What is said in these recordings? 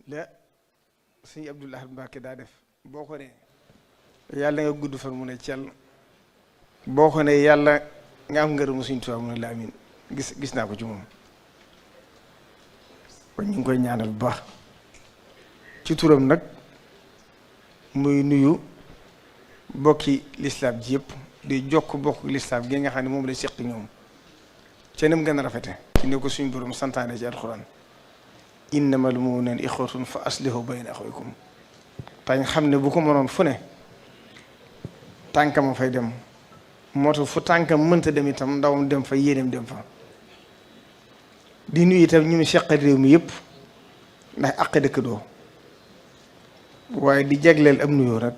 la sëñ Abdul Ahad Mbàkke daa def boo ko ne yàlla nga gudd fan mu ne cell boo ko ne yàlla nga am ngërëmu Sëñ Tuubaa mu ne la amin gis naa ko ci moom kon ñu ngi koy ñaanal bu baax ci turam nag muy nuyu bokki lislaam ji yëpp di jokk bokk lislaam gi nga xam ne moom la seq ñoom ca nem gën a rafete ci ne ko suñu borom santaane ci alxuraan innamal mu'minuuna ixwatun fa aslihu bayna axawaykum tañ xam ne bu ko mënoon fu ne tànkam fay dem moo tax fu tànkam mënta dem itam ndawam dem fa yéeneem dem fa di nuyu itam ñu mu seqal réew mi yëpp ndax àq dëkk doo waaye di jagleel am nuyoo rek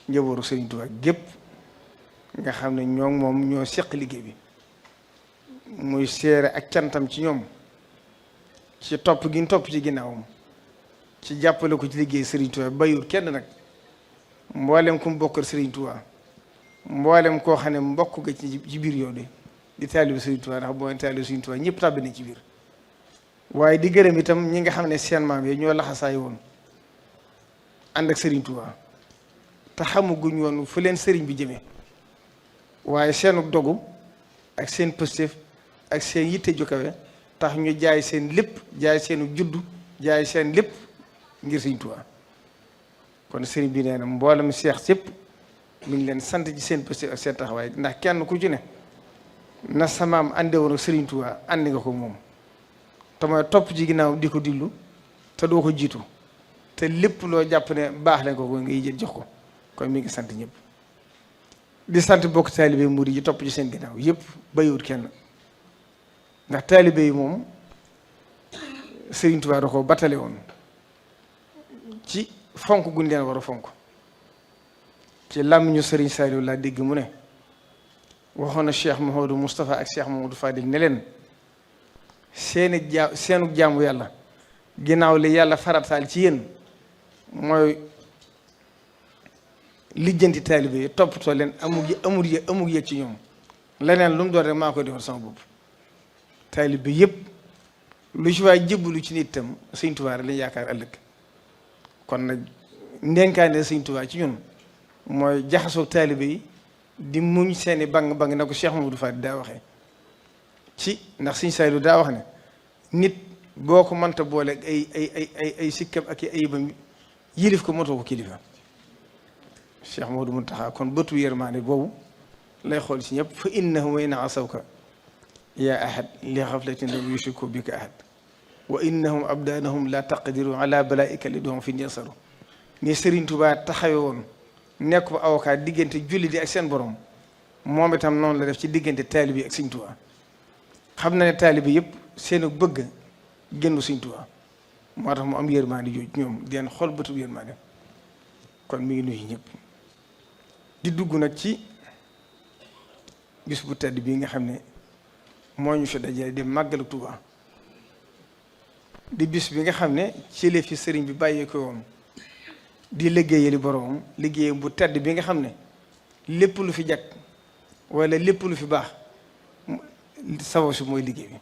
njabootu Sëriñ Tuubaa gépp nga xam ne ñoo moom ñoo seq liggéey bi muy seere ak cantam ci ñoom ci topp gi ñu topp ci ginnaawam ci jàppale ko ci liggéey Sëriñ Tuubaa bayur kenn nag mboolem ku mu bokkal Sëriñ Tuubaa mboolem koo xam ne mbokk nga ci biir yow di taalibu Sëriñ Tuubaa ndax boo taalibu Sëriñ Tuubaa ñëpp tàbbi nañ ci biir waaye di gërëm itam ñi nga xam ne seen maam yi ñoo laxasaay woon ànd ak Sëriñ Tuubaa te xamaguñ woon fu leen sëriñ bi jëmee waaye seenu dogu ak seen pëstéef ak seen yitte ju kawe tax ñu jaay seen lépp jaay seenu juddu jaay seen lépp ngir Sëriñ Tuubaa kon sëriñ bi nee na mboolem seex sépp mi ngi leen sant ci seen pëstéef ak seen taxawaay ndax kenn ku ci ne na samaam ànde woon ak Sëriñ Tuubaa àndi nga ko moom te mooy topp ci ginnaaw di ko diglu te doo ko jiitu te lépp loo jàpp ne baax leen ko ngay jël jox ko kon mi ngi sant ñëpp di sant bokk taalibe murid yi topp ci seen ginnaaw yëpp bayiwut kenn ndax taalibe yi moom Sëriñ Tuubaa da ko battale woon ci fonk guñ leen war a fonk ci làmmiñu Sëriñ Saaliw laa dégg mu ne waxoon na Cheikh Mouhamadou Moustapha ak Cheikh Mouhamadou Fadil ne leen seenu jaamu yàlla ginnaaw li yàlla farataal ci yéen mooy lijjanti taalibe yi toppatoo leen amul yëg ci ñoom leneen lu mu doon rek maa koy defal sama bopp taalibe yëpp lu ci waay jébbalu ci nit itam Sëriñ Tuubaa lañ yaakaar ëllëg kon nag ndenkaane Sëriñ Tuubaa ci ñun mooy jaxasoo taalibe yi di muñ seeni bang na ko Cheikh Mamadou Fadi daa waxee ci ndax Sëriñ Saaliw daa wax ne nit boo ko mënta boole ay sikkam ak i ayibam yilif ko motoo ko kilifa Cheikh Mamadou Muntaxa kon bëtu yërmaane boobu lay xool ci ñëpp fa innahum in asawka yaa ahad li xaflatin lam yushriku bika ahad wa innahum abdanahum la taqdiru ala balaika li doom fi yasaru ni Sëriñ Tuubaa taxawe woon nekk ba avocat diggante julli di ak seen borom moom itam noonu la def ci diggante taalibe yi ak Sëriñ Tuubaa xam na ne taalibe yëpp seenu bëgg génn Sëriñ Tuubaa moo tax mu am yërmaande jooju ñoom di leen xool bëtu yërmaande kon mi ngi nuyu ñëpp di dugg nag ci bis bu tedd bii nga xam ne moo ñu fi dajale di màggalu Tuubaa di bis bi nga xam ne ci la fi sëriñ bi bàyyee ko woon di liggéeyali boroomam liggéey bu tedd bi nga xam ne lépp lu fi jag wala lépp lu fi baax sabab si mooy liggéey bi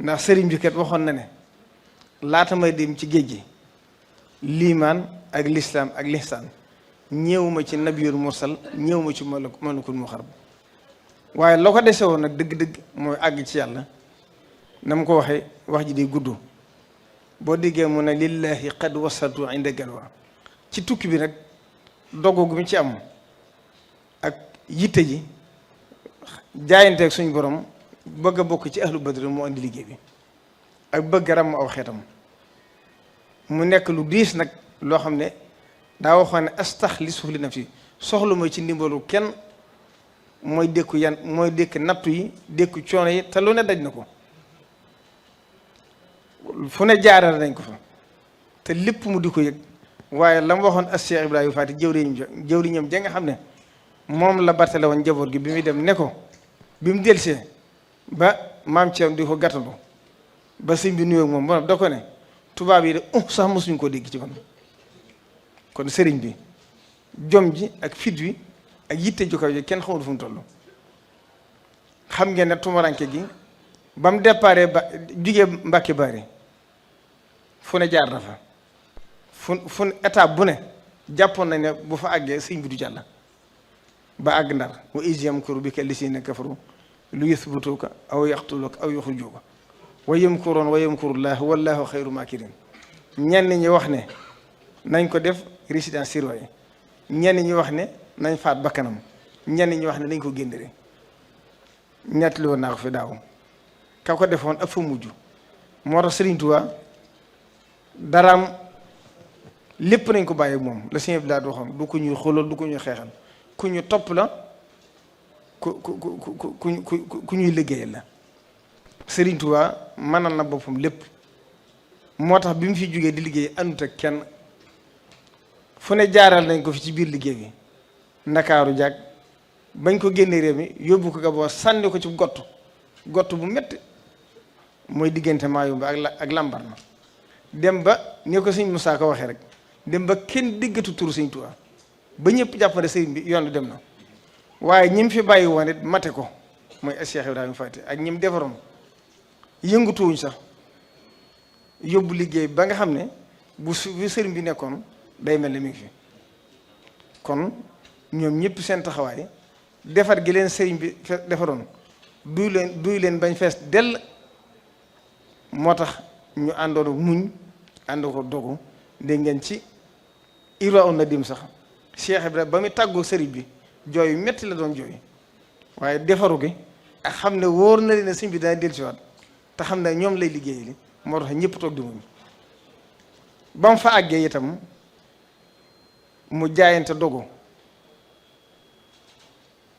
ndax sëriñ bi kat waxoon na ne laata may dem ci géej gi liimaan ak lislaam ak lihsaan ñëwuma ci nabiyul mursal ñëwuma ci malakul muqarrab waaye loo ko dese woon nag dëgg-dëgg mooy àgg ci yàlla na ma ko waxee wax ji day gudd boo déggee mu ne lillahi qad wasaltu inda galwa ci tukki bi nag dogu gu mi ci am ak yitte ji jaayanteeg suñu borom bëgg a bokk ci ahlu badr moo indi liggéey bi ak bëgg ram aw xeetam mu nekk lu diis nag loo xam ne daa waxoon ne astaxlisu li nafsi soxla mooy ci ndimbalu kenn mooy dékku mooy dékk nattu yi dékku coono yi te lu ne daj na ko fu ne jaarale nañ ko fa te lépp mu di ko yëg waaye la mu waxoon as Cheikh Ibrahima Faty jëwriñam ja nga xam ne moom la bartale woon njaboot gi bi muy dem ne ko bi mu delsee ba maam Thierno di ko gàttandu ba sëñ bi nuyoo moom ba da ko ne tubaab yi de sax mosuñ koo dégg ci man kon sëriñ bi jom ji ak fit wi ak yitte ju kaw ji kenn xamul fu mu toll xam ngeen ne tumaranke gi ba mu déparé ba jugee Mbàkke Bari fu ne jaar na fa fu étape bu ne jàppoon nañ ne bu fa àggee sëñ bi du jàll ba àgg Ndar wa iz yamkuru bika llaziina kafaru lu yuthbituuka aw yaqtuluuka aw yuxrijuuka wa yamkuruuna wa yamkurullaahu wallaahu xayru maakiriin. ñenn ñi wax ne nañ ko def résidence surveillée, ñenn ñi wax ne nañ faat bakkanam, ñenn ñi wax ne nañ ko génne rek. ñettali woon naa ko fi daaw ka ko defoon ak fa mujj moo tax Sëriñ Tuubaa daraam lépp nañ ko bàyyi moom la sëñ bi daa waxoon du ko ñuy xoolal du ko ñuy xeexal ku ñu topp la ku ñuy liggéeyal la. Sëriñ Tuubaa mënal na boppam lépp moo tax bi mu fi jógee di liggéey àndut ak kenn fu ne jaaral nañ ko fi ci biir liggéey bi Ndakaaru jàkk bañ ko génnee réew mi yóbbu ko Gabon sànni ko ci gott bu métti mooy diggante Mayumba ak Lambaréné dem ba ni ko sëñ Musaa Ka waxee rek dem ba kenn déggatu turu sëñ Tuubaa ba ñëpp jàppale sëriñ bi yoon dem na waaye ñim fi bàyyi woon it mate ko mooy Cheikh Ibrahima Fati ak ñim defaroon yëngutuwuñ sax yóbbu liggéey ba nga xam ne bu sëriñ bi nekkoon day mel ne mi ngi fi kon ñoom ñëpp seen taxawaay defar gi leen sëriñ bi defaroon duy leen bañ fees dell moo tax ñu àndoon muñ ànd ko dogu dégg ngeen ci Irwa Nadim sax Cheikh Ibrahima ba muy tàggoo sëriñ bi jooy yu metti la doon jooy waaye defaru gi ak xam ne wóor na leen ne sëriñ bi dana dellusiwaat te xam ne ñoom lay liggéey li moo tax ñëpp toog di muñ ba mu fa àggee itam mu jaayante dogu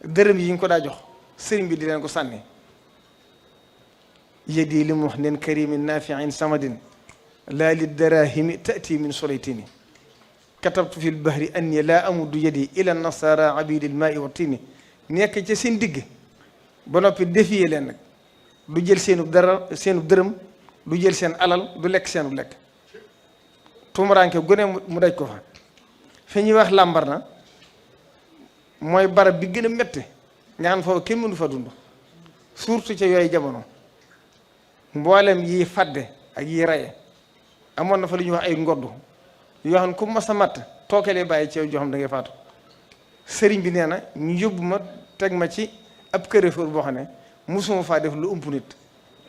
dërëm yi ñu ko daa jox sëriñ bi di leen ko sànni yedi li mu wax neen karimin nafiin samadin laa li darahimi tati min solaytini katabtu fi lbahri anni laa amuddu yedi ila nasara abidil maai wa tini nekk ca seen digg ba noppi defiyee leen nag du jël seenu dërëm du jël seen alal du lekk seenu lekk tumuraanke gune mu daj ko fa fi ñuy wax Lambaréné mooy barab bi gën a métti nga xam foofu kenn mënu fa dund surtout ca yooyu jamono mboolem yi fadde ak yi raye amoon na fa lu ñuy wax ay ngoddu yoo xam ne ku mas a matt tookelee bàyyi ci yow joo xam da ngay faatu sëriñ bi nee na ñu yóbbu ma teg ma ci ab këréfër boo xam ne musuma faa def lu ëmp nit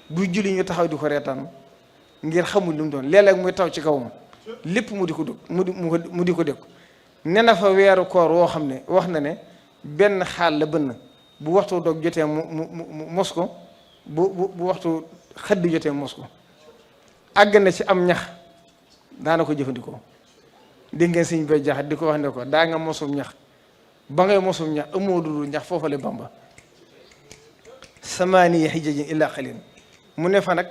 buy julli ñu taxaw di ko reetaan ngir xamul lu mu doon léeg-léeg muy taw ci kawam lépp mu di ko dugg mu di ko dégg ne na fa weeru koor woo xam ne wax na ne benn xaal la bënn bu waxtu doog jotee mu mos ko bu waxtu xëdd jotee mos ko àgg na ci am ñax daana ko jëfandikoo dégg ngeen sëñ bay jaxat di ko wax ne ko daa nga mosum ñax ba ngay mosum ñax amoo dul ñax foofale Bamba samaaniya hijajin illa xalin mu ne fa nag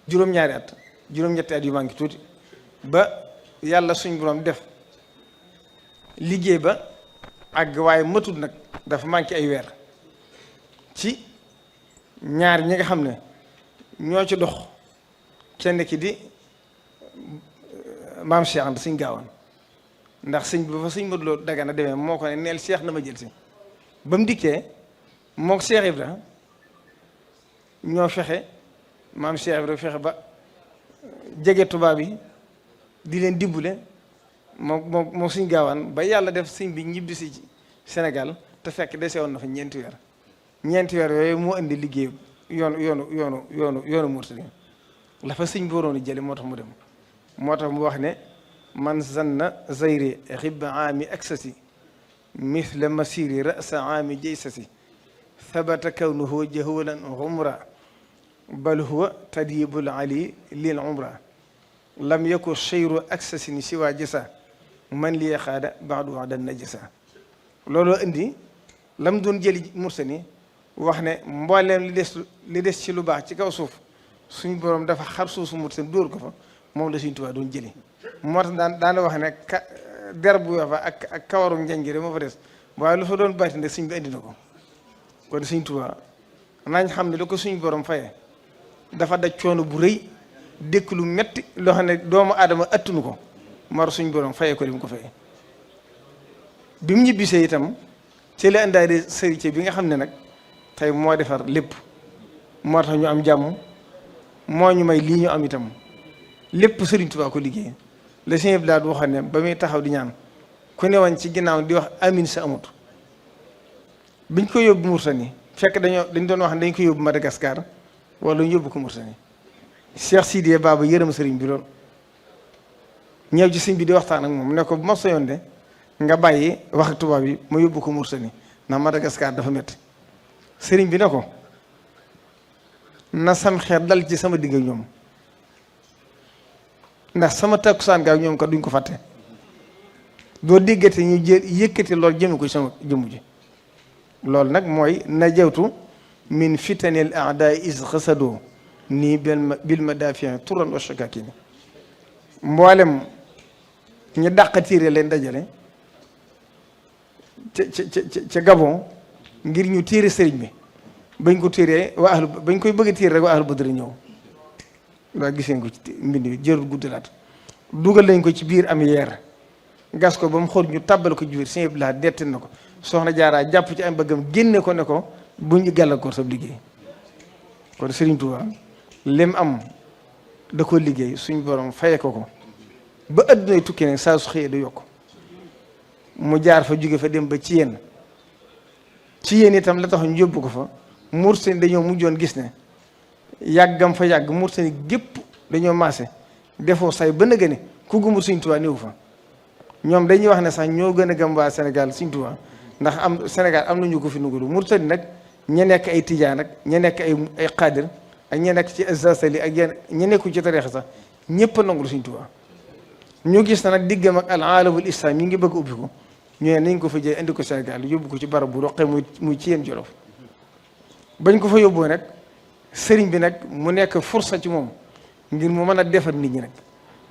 juróom-ñaari at juróom-ñetti at yu maa ngi tuuti ba yàlla suñ borom def liggéey ba àgg waaye matul nag dafa manqué ay weer ci ñaar ñi nga xam ne ñoo ci dox kenn ki di maam Cheikh Anta Sëñ Gaawaan ndax sëñ bi ba fa sëñ Modou Lo Dagana demee moo ko ne neel Cheikh na ma jël si ba mu dikkee moo ko Cheikh Ibra ñoo fexe maam Cheikh Ibra fexe ba jege tubaab yi di leen dimbale moo Sëñ Gaawaan ba yàlla def sëñ bi ñibbisi ci Sénégal te fekk dese woon na fa ñeenti weer yooyu moo indi liggéey yoonu Mourtani la fa sëñ bi waroon a jële moo tax mu dem moo tax mu wax ne man zanna zayri xibba aami aksasi mithla masiri rasa aami jaysasi thabata kawnuhu jahulan umra bal huwa tadyibul ali lil umra lam yakun cheyru aksasin siwa jasa man li xaada baadu wax dan najasa looloo indi lam doon jëli Mourtani wax ne mbooleem li des ci lu baax ci kaw suuf suñ borom dafa xar suufu Mourtani dóor ko fa moom la Sëñ Tuubaa doon jëli moo tax daana wax ne der bu weex fa ak kawaru njañ gi moo fa des waaye lu fa doon bàyyi ne sëñ bi indi na ko kon Sëñ Tuubaa nañ xam ne lu ko suñ borom faye dafa daj coono bu rëy dëkk lu metti loo xam ne doomu aadama attunu ko mar suñ borom faye ko li mu ko faye bi mu ñibbisee itam ci la indaale sëriñ bi nga xam ne nag tey moo defar lépp moo tax ñu am jàmm moo ñu may lii ñu am itam lépp Sëriñ Tuubaa ko liggéey la Sëriñ Abdou Lahad waxoon ne ba muy taxaw di ñaan ku newoon ci ginnaaw di wax amin sa amut biñ ko yóbbu Mauritanie fekk dañ doon wax ne dañ ko yóbbu Madagascar wala ñu yóbbu ko Mauritanie Cheikh Sidiye Baba yërëm sëriñ bi lool ñëw ci sëriñ bi di waxtaan ak moom ne ko bu ma soyoon de nga bàyyi wax ak tubaab yi ma yóbbu ko Mauritanie ndax Madagascar dafa métti sëriñ bi ne ko na sam xeer dal ci sama digg ak ñoom ndax sama takkusaan ga ak ñoom kat duñ ko fàtte doo déggate ñu jël yëkkati lool jëme ko sama jëmm ji loolu nag mooy najawtu min fitanil a'daa is xasadoo nii bil madaafi'i turan wa shakakin mboolem ñu dàq tiire leen dajale ca Gabon ngir ñu tiire sëriñ bi bañ ko tiiree bañ koy bëgg a tiire rek waa ahlu Badr ñëw waa giseen ko ci mbind bi jërul guddalaat dugal lañ ko ci biir am yeer gas ko ba mu xool ñu tàbbal ko ci biir Sëriñ Abdou Lahad dettin na ko soxna Jaaraa jàpp ci am bëggam génne ko ne ko bu ñu gàllankoor sa liggéey kon Sëriñ Tuubaa lim am da ko liggéey suñ borom faye ko ba addunay tukki nag saa su xëyee du yokk mu jaar fa jóge fa dem ba ci yéen itam la tax ñu yóbbu ko fa Mauritanie dañoo mujjoon gis ne yàggam fa yàgg Mauritanie gépp dañoo maase defoo say ba nëgë ne ku gëmul Sëriñ Tuubaa néew fa ñoom dañuy wax ne sax ñoo gën a gëm waa Sénégal Sëriñ Tuubaa ndax am Sénégal am nañu ko fi nugulu Mauritanie nag ña nekk ay tijaan ak ña nekk ay xaadir ak ña nekk ci Azazali ak ña nekku ci tariixa sax ñëpp a nangul Sëriñ Tuubaa ñu gis na nag diggam ak al aalamul islam yi ngi bëgg ubbi ko ñu ne nañ ko fa jël indi ko Sénégal yóbbu ko ci barab bu roqee muy ci yéen Jolof bañ ko fa yóbboo nag sëriñ bi nag mu nekk fursa ci moom ngir mu mën a defar nit ñi nag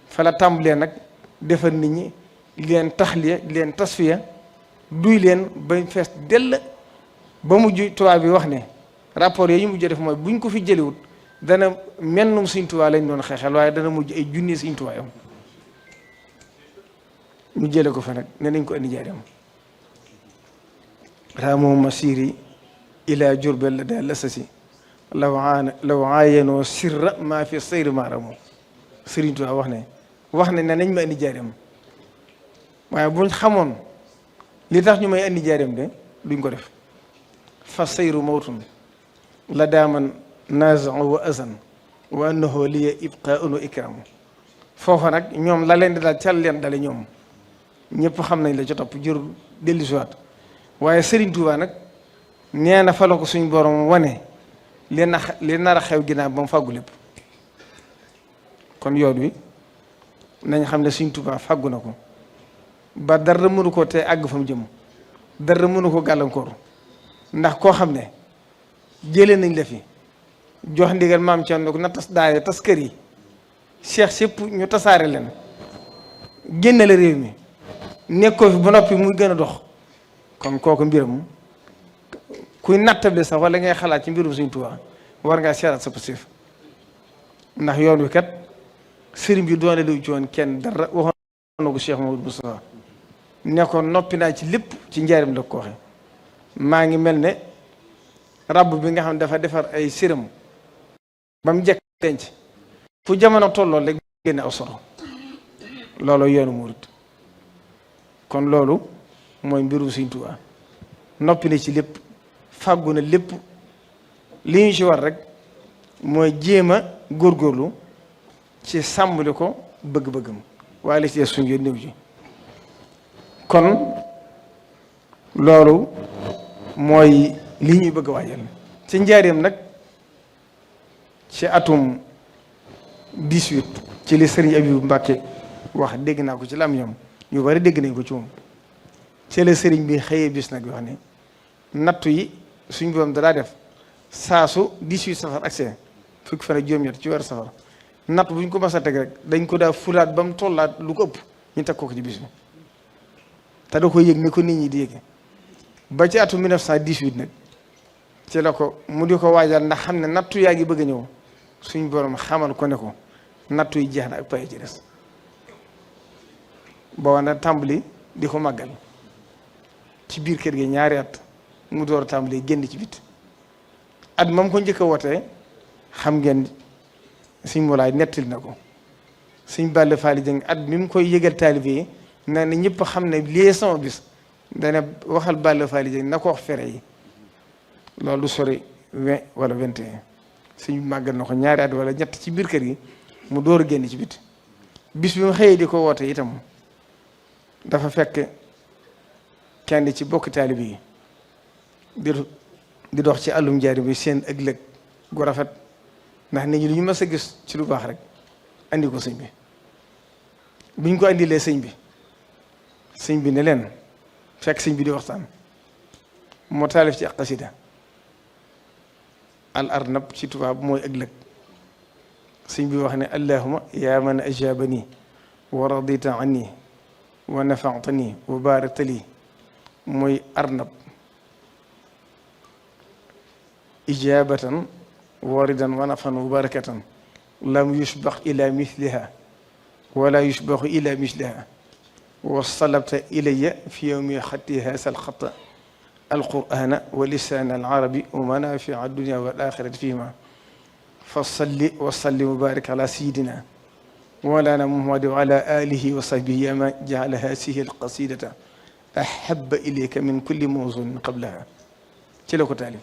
fa la tàmbalee nag defar nit ñi di leen taxliya di leen tasfiya duy leen bañ fees dell ba mujj tubaab bi wax ne rapport yooyu ñu mujj def mooy buñ ko fi jëliwut dana mennum Sëriñ Tuubaa lañ doon xeexal waaye dana mujj ay junni Sëriñ Tuubaa am ñu jële ko fa nag ne nañ ko indi Njaaréem raamoo masiri ila Jurbel la daal lasasi law aayanoo sirra maa fi sayri maaramoo Sëriñ Tuubaa wax ne nañ ma indi Njaaréem waaye buñ xamoon li tax ñu may indi Njaaréem de duñ ko def fa sayru mawtun la daaman naazan wa azan wa annahu liya ibqaa'un wa ikraam foofa nag ñoom la leen di daal cal leen dale ñoom ñëpp xam nañ la ca topp jur dellu siwaat waaye Sëriñ Tuubaa nag nee na fa la ko suñ borom wane li nar a xew ginnaaw ba mu fàggu lépp kon yoon wi nañ xam ne Sëriñ Tuubaa fàggu na ko ba dara mënu ko te àgg fa mu jëm dara mënu ko gàllankoor ndax koo xam ne jëlee nañ la fi jox ndigal maam Thierno na tas daare tas kër yi cheikh sépp ñu tasaare leen génne la réew mi nekkoo fi ba noppi muy gën a dox kon kooku mbiram kuy nattable sax wala ngay xalaat ci mbirum Sëriñ Tuubaa war ngaa seeraat sa passif ndax yoon wi kat sëriñ bi doone lu ci woon kenn dara waxoon na ko Cheikh Mamadou Moustapha ne ko noppi naa ci lépp ci njaarim la ko waxe maa ngi mel ne rabb bi nga xam ne dafa defar ay séram ba mu jekk denc fu jamono tolloon rek génne aw soro loolu yoonu murit kon loolu mooy mbirum Sëriñ Tuubaa noppi na ci lépp fàggu na lépp li ñu ci war rek mooy jéem a góorgóorlu ci sàmmali ko bëgg-bëggam waaye li ci suñ yoon néew ji kon loolu mooy li ñuy bëgg a waajal ci njaareem nag ci atum 18 ci li Sëriñ Abibu Mbàkke wax dégg naa ko ci lam ñoom ñu bari dégg nañ ko ci moom ci la sëriñ bi xëyee bis nag wax ne nattu yi suñ borom dalaa def saa su 18 safar accès fukki fan ak juróom-ñett ci weeru safar natt bu ñu ko mas a teg rek dañ ko daa fulaat ba mu tollaat lu ko ëpp ñu teg ko ci bis bi te da ko yëg ni ko nit ñi di yëge ba ci atum 1918 nag ci la ko mu di ko waajal ndax xam ne nattu yaa ngi bëgg a ñëw suñ borom xamal ko ne ko nattu yi jeex na ak pay ci des boo na tàmbali di ko màggal ci biir kër gi ñaari at mu door a tàmbali génn ci bit at moom ko njëkk a wootee xam ngeen suñ molaay nettil na ko sëñ Balla Faali Jeng at mi mu koy yëgal taalibe yi nee na ñëpp xam ne lii sama bis dana waxal Balla Faali Jeng na ko wax fere yi loolu du sori 20 wala 21 suñu màggal na ko ñaari at wala ñett ci biir kër gi mu door a génn ci biti bis bi mu xëyee di ko woote itam dafa fekk kenn ci bokk taalibe yi di dox ci àllum jaari bi seen ëllëg gu rafet ndax nit ñi lu ñu mës a gis ci lu baax rek andi ko sëñ bi biñ ko andilee sëñ bi ne leen fekk sëñ bi di waxtaan moo taalif ci ak xasida al arnab ci tubaab mooy ëllëg sëñ bi wax ne allahuma yaa man ajabani wa radita anni wa nafaatani wa barakta li mooy arnab ijabatan waridan wa nafan wa barakatan lam yushbax ila misliha wala yushbaxu ila misliha wa salabta ilaya fi yowmi xatti haasa alxata alqurana wa lisaan alarabi wa manafia dunia wal axirati fihima fa salli wa sallim wa barik ala sayidina mawlana muhammad wa ala alihi wa sahbihi ya man jaala hasihi alqasidata ahaba ilayka min kulli mawzunin qablaha ci la ko taalif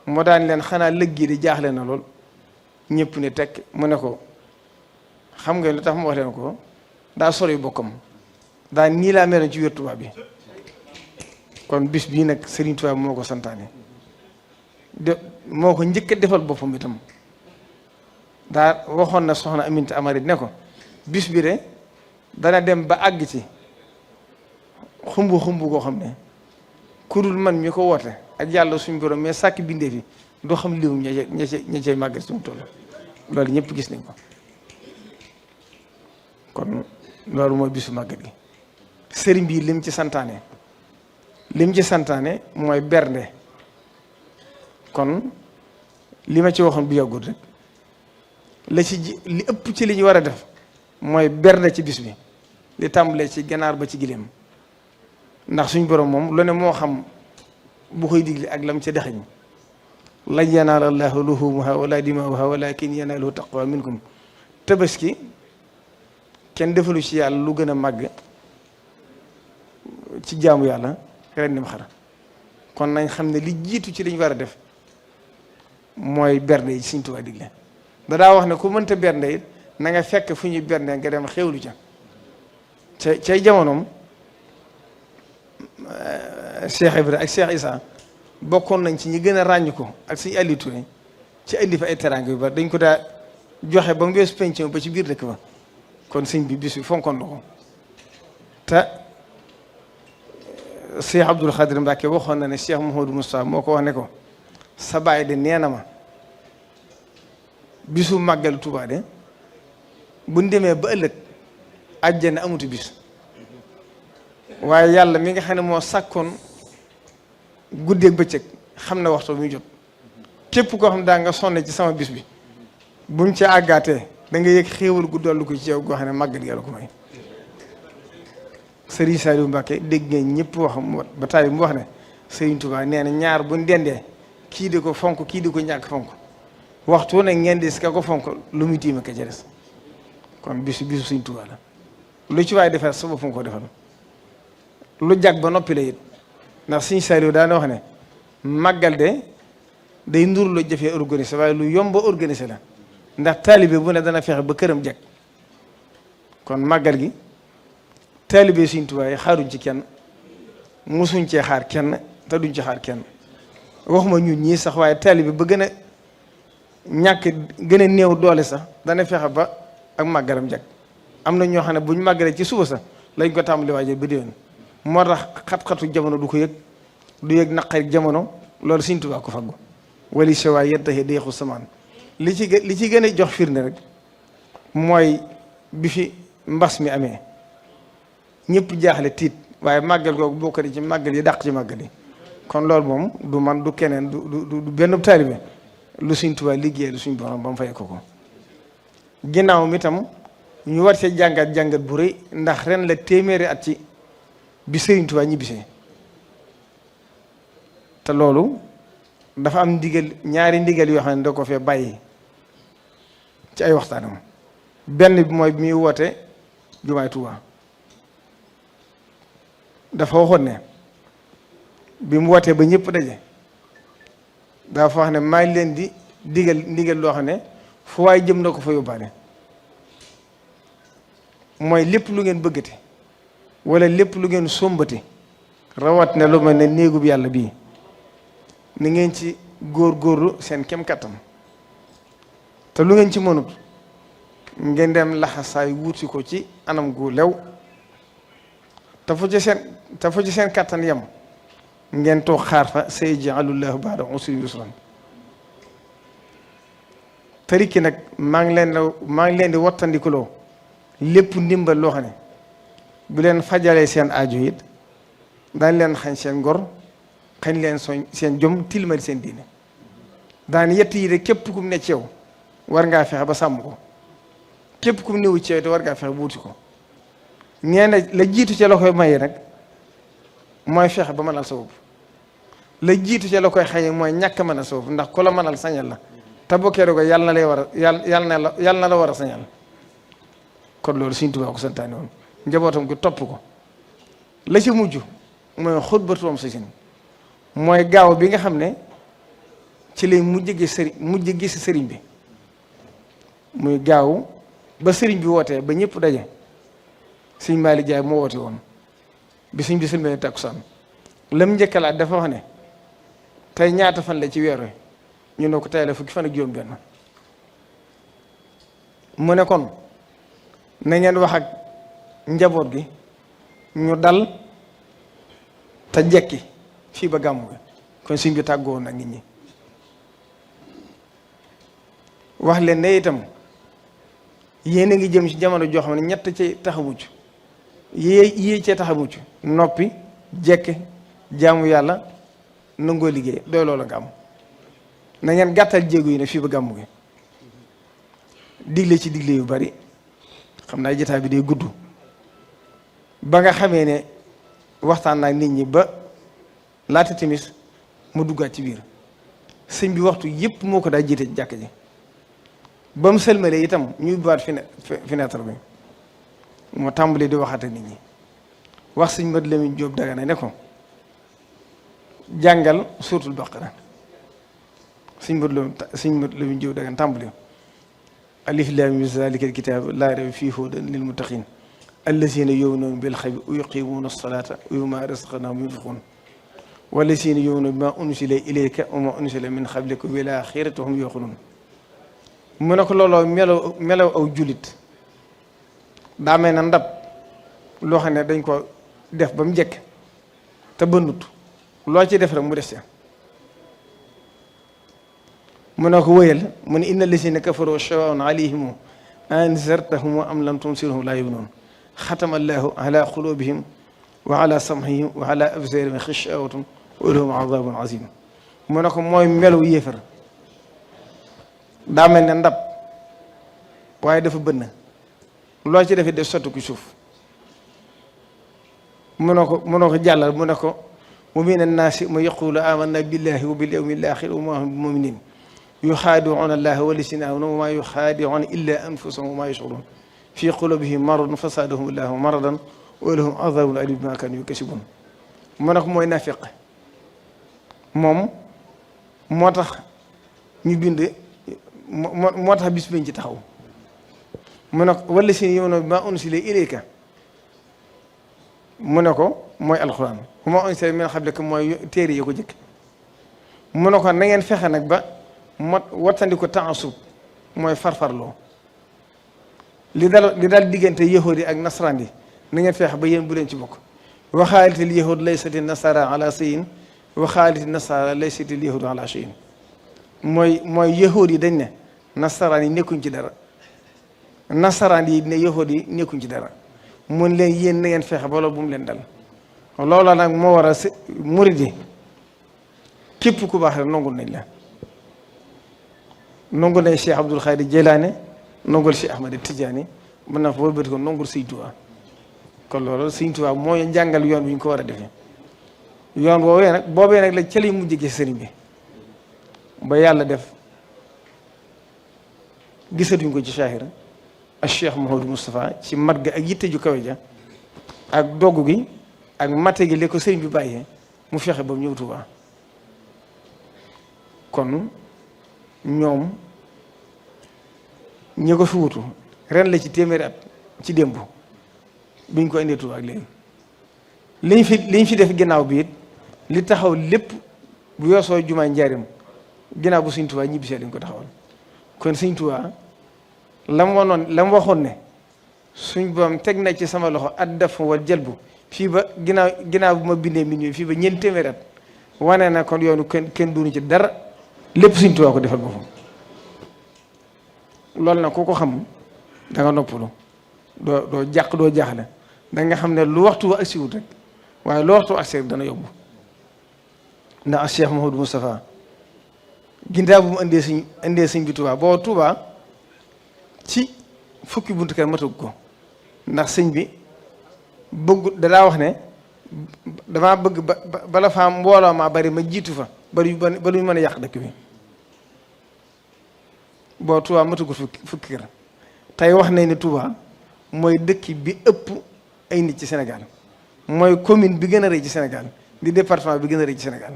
moo daan leen xanaa lëggi di jaaxle na lool ñëpp ne tekk mu ne ko xam nga lu tax mu wax leen ko daa sori bokkam daa nii laa meloon ci wér tubaab bi kon bis bii nag Serigne Touba moo ko santaane moo ko njëkk a defal boppam itam daa waxoon na soxna Aminta Amari ne ko bis bi de dana dem ba àgg ci xumbu koo xam ne kurul man mi ko woote ak yàlla suñ borom mais sàkk bindee fi doo xam liwum ña cay màggal suñu toll loolu ñëpp gis nañ ko kon loolu mooy bisu màggal gi sëriñ bi lim ci santaane mooy bernde kon li ma ci waxoon bu yàggul rek li ëpp ci li ñu war a def mooy bernde ci bis bi li tàmbalee ci ganaar ba ci gileem ndax suñ borom moom lu ne moo xam bu koy digle ak lam ca dexañ lan yanaala llaahu luhuumuhaa wala dimaa'uhaa walaakin yanaaluhu taqwa minkum tabaski kenn defalu ci yàlla lu gën a màgg ci jaamu yàlla ren nim xar kon nañ xam ne li jiitu ci liñ war a def mooy bernde yi Sëriñ Tuubaa digle dadaa wax ne ku mënta bernde it na nga fekk fu ñuy bernde nga dem xewlu ca cay jamonoom Cheikh Ibra ak Cheikh Issa bokkoon nañ ci ñi gën a ràññ ko ak suñu Aliou Touré ci indi fa ay teraanga yu bari dañ ko daa joxe ba mu weesu pension ba ci biir dëkk ba kon sëñ bi bis bi fonkoon na ko te Cheikh Abdoul Khadir Mbacke waxoon na ne Cheikh Mouhamadou Moustapha moo ko wax ne ko sa baay de nee na ma bisu màggal Tuubaa de buñ demee ba ëllëg àjjana amutu bis waaye yàlla mi nga xam ne moo sàkkoon guddeeg bëccëg xam na waxtu muy jot képp koo xam daa nga sonne ci sama bis bi buñ ci àggaatee da nga yëg xéewal gu dollu ko ci yow goo xam ne màggal yàlla ko may Serigne Saliou Mbacke dégg ngeen ñëpp wax ba taay mu wax ne Serigne Touba nee na ñaar buñ dendee kii di ko fonk kii di ko ñàkk fonk waxtu ne ngeen di si ka ko fonk lu muy tiima ka ca des kon bisu Serigne Touba la lu ci waay defal sa bopp nga ko defal lu jag ba noppi la it ndax Serigne Saliou daana wax ne màggal de day ndur lu jafee organisé waaye lu yomb organisé la ndax taalibe bu ne dana fexe ba këram jag kon màggal gi taalibe Sëriñ Tuubaa yi xaaruñ ci kenn musuñ cee xaar kenn te duñ ci xaar kenn waxuma ñun ñii sax waaye taalibe ba gën a ñàkk gën a néew doole sax dana fexe ba ak màggalam jag am na ñoo xam ne buñ màggalee ci suba sax lañ ko tàmbali waajal ba déwén moo tax xat-xatu jamono du ko yëg du yëg naqari jamono loolu Sëriñ Tuubaa ko faggu wali sewaay yettaxe deexu samaan li ci gën a jox firnde rek mooy bi fi mbas mi amee ñëpp jaaxle tiit waaye màggal googu bokk na ci màggal yi dàq ci màggal yi kon loolu moom du man du keneen du benn taalibe lu Sëriñ Tuubaa liggéey lu suñ borom ba mu fay ko ginnaaw mi tam ñu war see jàngat bu rëy ndax ren la téeméeri at ci bi Sëriñ Tuubaa ñibbisee te loolu dafa am ndigal ñaari ndigal yoo xam ne da ko fee bàyyi ci ay waxtaanam benn bi mooy bi muy woote jumaay Tuubaa dafa waxoon ne bi mu wootee ba ñëpp daje dafa wax ne maa ngi leen di ndigal loo xam ne fu waay jëm na ko fa yóbbaale mooy lépp lu ngeen bëggate wala lépp lu ngeen sombate rawat ne lu mel ne néegub yàlla bii ni ngeen ci góorgóorlu seen kem kattan te lu ngeen ci mënut ngeen dem laxasaay wuuti ko ci anam gu lew te fu ci seen kattan yem ngeen toog xaar fa sayaj'alullahu ba'da usrin yusran tariki nag maa ngi leen di wattandikuloo lépp ndimbal loo xam ne bu leen fajalee seen aajo it daañ leen xañ seen ngor xañ leen seen jom tilmal seen diine daan yett yi de képp kum ne ci yow war ngaa fexe ba sàmm ko képp kum newu ci yow te war ngaa fexe ba wuti ko nee na la jiitu ca la koy maye nag mooy fexe ba mënal sa bopp la jiitu ca la koy xañe mooy ñàkk a mënal sa bopp ndax ku la mënal sañal la te bokkee ko yàlla na lay war a yàlla na la war a sañal kon loolu Sëriñ Tuubaa ko santaane woon njabootam ko topp ko la ci mujj mooy xutbatoom sa sin mooy gaaw bi nga xam ne ci lay mujj gis sëriñ bi muy gaaw ba sëriñ bi wootee ba ñëpp daje sëriñ Maali Jaay moo woote woon bi sëriñ bi sëlmee takkusaan lam njëkkalaat dafa wax ne tey ñaata fan la ci weer wi ñu ne ko tey la fukki fan ak juróom benn mu ne kon na ngeen wax ak njaboot gi ñu dal te jekki fii ba gàmmu gi kon sëriñ bi tàggoo woon ak nit ñi wax leen ne itam yéen a ngi jëm ci jamono joo xam ne ñett ci tax a mucc yii cee tax a mucc noppi jekki jaamu yàlla nangoo liggéey doy loola nga am na ngeen gàttal jéego yi ne fii ba gàmmu gi digle ci digle yu bari xam naa jotaay bi day gudd ba nga xamee ne waxtaan naa nit ñi ba laata timis mu duggaat ci biir sëñ bi waxtu yépp moo ko daa jiite jàkk ji ba mu sëlmalee itam ñu ubbiwaat fenêtre bi moo tàmbalee di waxate nit ñi wax sëñ Mat Lamin Jóob Dagana ne ko jàngal suuratul Baqara sëñ Mat Lamin Jóob Dagana tàmbalee alif laam miim zaalikal kitaabu laa rayba fiihi hudan lil muttaqiin allaziina yu'minuuna bil ghaybi wa yuqiimuuna as-salaata wa mimmaa razaqnaahum yunfiquun wallaziina yu'minuuna bimaa unzila ilayka wa maa unzila min qablika wa bil aaxirati hum yuuqinuun mu ne ko looloo melaw aw jullit daa mel na ndab loo xam ne dañ ko def ba mu jekk te bënnut loo ci def rek mu des ca mu ne ko wëyal mu ne inna llaziina kafaruu sawaa'un alayhim anzartahum am lam tunzirhum laa yu'minuun xatama allaahu alaa quluubihim wa alaa sam'ihim wa alaa absaarihim gishaawatun wa lahum azaabun aziim mu ne ko mooy melaw yéefar daa mel ne ndab waaye dafa bënn loo ci defee def sotti ko suuf mu ne ko jàllal mu ne ko wa mina naasi man yaquulu aamanna billaahi wa bil yawmil aaxir wa maa hum bi mu'miniin yuxaadi'uuna allaaha wallaziina aamanuu wa maa yuxaadi'uuna illaa anfusahum wa maa yash'uruun fii quluubihim maradun fazaadahum allaahu maradan wa lahum azaabun aliim bimaa kaanuu yaksibuun mu ne ko mooy naafiq moom moo tax ñu bind moo tax bis bañ ci taxaw mu ne ko wallaziina yu'minuuna bimaa unzila ilayka mu ne ko mooy alxuraan wa maa unzila min qablika mooy téere yi ko jëkk mu ne ko na ngeen fexe nag ba wattandi ko taasub mooy farfarloo li dal diggante yahuud yi ak nasaraan yi na ngeen fexe ba yéen bu leen ci bokk wa qaalatil yahuud laysati nasaara ala shay'in wa qaalatin nasaara laysatil yahuud ala shay'in mooy yahuud yi dañ ne nasaraan yi nekkuñ ci dara nasaraan yi ne yahuud yi nekkuñ ci dara mun leen yéen na ngeen fexe ba loolu bu mu leen dal loola nag moo war a murid yi képp ku baax rek nongul nañ la nongul nañ Cheikh Abdul Xaadir Jeylaane nongul Cheikh Ahmad Tidiane mën naa fa wëlbati ko nongul Sëñ Tuubaa kon loolu Sëñ Tuubaa mooy njàngal yoon wi ñu ko war a defee yoon boobee nag la ca lay mujj gi sëriñ bi ba yàlla def gisatuñ ko ci saahir ak Cheikh Mouhamadou Moustapha ci mat ga ak yitte ju kawe ja ak dogg gi ak mate gi li ko sëriñ bi bàyyee mu fexe ba mu ñëw Tuubaa kon ñoom ñi ko fi wutu ren la ci téeméeri at ci démb biñ ko indee Tuubaa ak léegi liñ fi def ginnaaw bi it li taxaw lépp bu yoosoo jumaa njaarim ginnaaw bu Sëriñ Tuubaa ñibbisee lañ ko taxawal kon Sëriñ Tuubaa la mu waxoon ne suñ boom teg na ci sama loxo at def wal jëlbu fii ba ginnaaw bu ma bindee mi ñëw fii ba ñeent téeméeri at wane na kon yoonu kenn duñu ci dara lépp Sëriñ Tuubaa ko defal boppam loolu nag ku ko xam da nga noppalu doo jàq doo jaaxle da nga xam ne lu waxtu wa agsi wut rek waaye lu waxtu agsi rek dana yóbbu ndax Cheikh Mouhamadou Moustapha ginnaaw bu mu indee sëñ bi Tuubaa boo Tuubaa ci fukki buntu kër matug ko ndax sëñ bi bëgg dalaa wax ne damaa bëgg bala faa mbooloo maa bari ma jiitu fa ba lu mën a yàq dëkk bi boo Tuubaa matugul fukki kër tey wax nañ ne Tuubaa mooy dëkk bi ëpp ay nit ci Sénégal mooy commune bi gën a rëy ci Sénégal di département bi gën a rëy ci Sénégal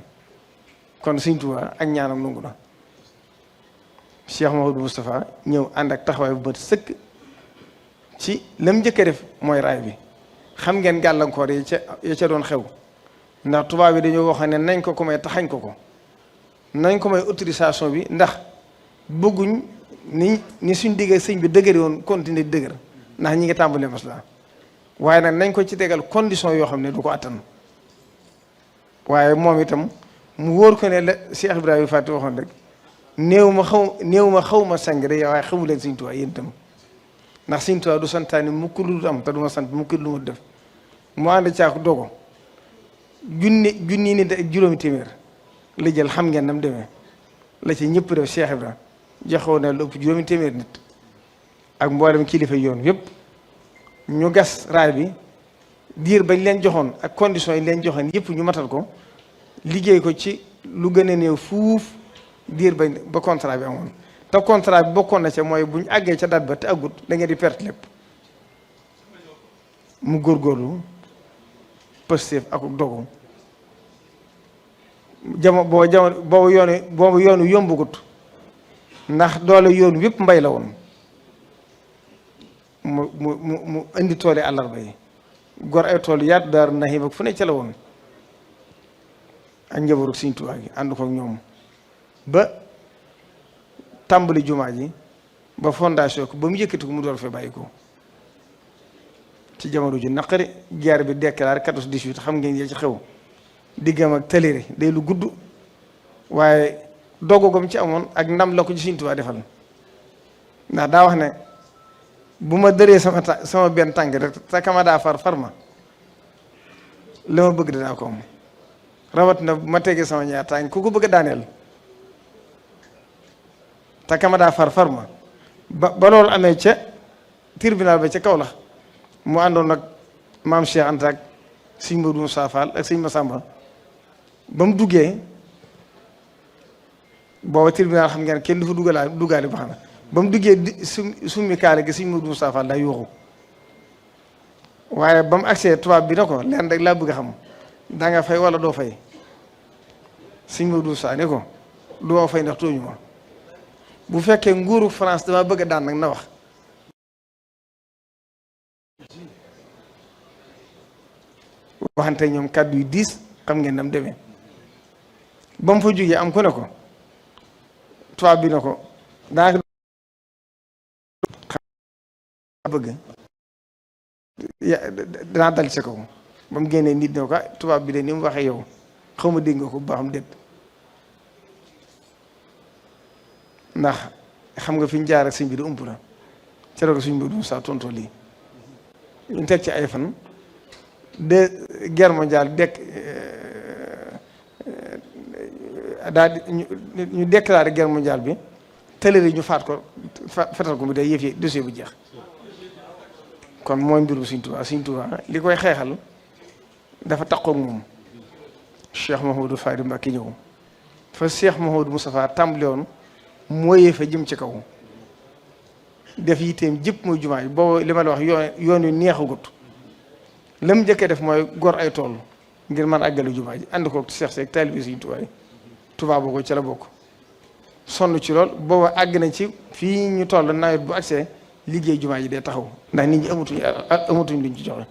kon Sëñ Tuubaa ak ñaanam nangu na Cheikh Mouhamadou Moustapha ñëw ànd ak taxawaay bu mat sëkk ci lam njëkk a def mooy raay bi xam ngeen gàllankoor yi ca doon xew ndax tubaab bi dañoo wax ne nañ ko may taxañ ko nañ ko may autorisation bi ndax bëgguñ ni suñ diggee sëñ bi dëgëri woon continuer di dëgër ndax ñi ngi tàmbalee masla waaye nag nañ ko ci tegal condition yoo xam ne du ko attan waaye moom itam mu wóor ko ne la Cheikh Ibrahima Fati waxoon rek néew ma xaw ma sang de waaye xamu leen Sëñ Tuubaa yéen itam ndax Sëñ Tuubaa du santaani mukk lu am te du ma sant mukk lu ma def mu ànd caako dogo junni nit ak juróomi téeméer la jël xam ngeen nam demee la ci ñëpp def Cheikh Ibrahima joxoon na lu ëpp juróomi téeméer nit ak mboolem kilifa yoon yëpp ñu gas raay bi diir bañ leen joxoon ak conditions yi leen joxoon yëpp ñu matal ko liggéey ko ci lu gën a néew fuuf diir ba contrat bi amoon te contrat bi bokkoon na ca mooy bu ñu àggee ca date ba te aggut da ngeen di perte lépp mu góorgóorlu Pastef ak dogu boobu yoonu yombugut ndax doole yoonu yëpp mbay la woon mu indi tool yi àllarba yi gor ay tool yaatu daar naxi ak fu ne ca la woon ak njabootu Sëñ Tuubaa gi ànd ko ak ñoom ba tàmbali jumaa ji ba fondation ko ba mu yëkkati ko mu door fee bàyyi ko ci jamono ji naqari guerre bi déclaré 14-18 xam ngeen yee ci xew diggam ak taléré day lu gudd waaye doggogom ci amoon ak ndam la ko ci Sëñ Tuubaa defal ndax daa wax ne bu ma dëree sama benn tànk rek te kama daa far ma la ma bëgg dinaa ko am rawat na ma tegee sama ñaar tànk ku ko bëgg a daaneel te kama daa far ma ba loolu amee ca tribunal ba ca kaw la mu àndoon nag maam Cheikh Anta ak sëñ Modou Moussa Fall ak sëñ Massamba ba mu duggee booba tribunal xam ngeen kenn du fa duggaale ba xam na ba mu duggee summi kaale gi sëñ Modou Moussa Fall daa yuuxu waaye ba mu agsee tubaab bi na ko leen rek laa bëgg a xam da nga fay wala doo fay sëñ Modou Moussa ne ko doo fay ndax tooñu ma bu fekkee nguuru France dama bëgg a daan nag na wax waxante ñoom kàddu yu diis xam ngeen nam demee ba mu fa jógee am ku ne ko tubaab bi ne ko daanaka bëgg danaa dal ci kaw ba mu génnee nit ne ko tubaab bi de ni mu waxee yow xaw ma dégg nga ko bu baax am déet ndax xam nga fi ñu jaar ak sëñ bi di ump la ca la ko suñ bi du saa tontoo lii ñu teg ci ay fan de guerre mondiale daal di ñu déclaré guerre mondiale bi tëlëri ñu faat ko fetal ko mu day yëf yi dossier bu jeex kon mooy mbirum Sëñ Tuubaa Sëñ Tuubaa li koy xeexal dafa taqoo ak moom Cheikh Mouhamadou Fadi Mbacké ñëw fa Cheikh Mouhamadou Moustapha tàmbali woon mooyee fa jëm ci kaw def yitteem jëpp muy jumaa ji boobu li ma la wax yoon yu neexagut lam njëkkee def mooy gor ay tool ngir mën àggale jumaa ji ànd ko Cheikh Seck taalibe Sëriñ Tuubaa yi Tuubaa boo ko ca la bokk sonn ci lool booba àgg nañ ci fii ñu toll nawet bu agsee liggéey jumaa ji day taxaw ndax nit ñi amatuñ luñ ci joxe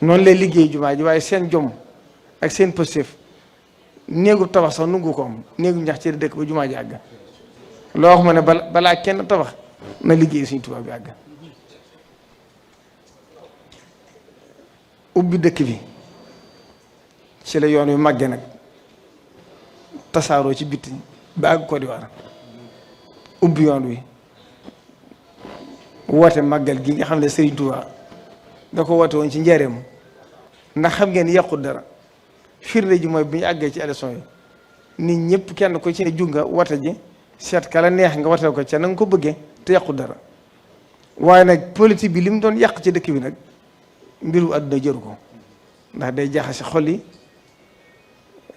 noonu lay liggéey jumaa ji waaye seen jom ak seen pëstéef néegu tabax sax nungu ko am néegu ñax ci dëkk ba jumaa ji àgg loo wax ma ne balaa kenn tabax na liggéey Sëriñ Tuubaa bi àgg ubbi dëkk bi ci la yoon wi màgge nag tasaaroo ci bitti ba àgg Côte d'Ivoire ubbi yoon wi woote màggal gi nga xam ne Sëriñ Tuubaa da ko woote woon ci njaareem ndax xam ngeen yàqut dara firnde ji mooy bi ñu àggee ci élection yi nit ñëpp kenn ko ci ne jug nga woote ji seet kala neex nga woote ko ca na nga ko bëggee te yàqut dara waaye nag politique bi li mu doon yàq ci dëkk bi nag mbiru àdduna jëru ko ndax day jaxase xol yi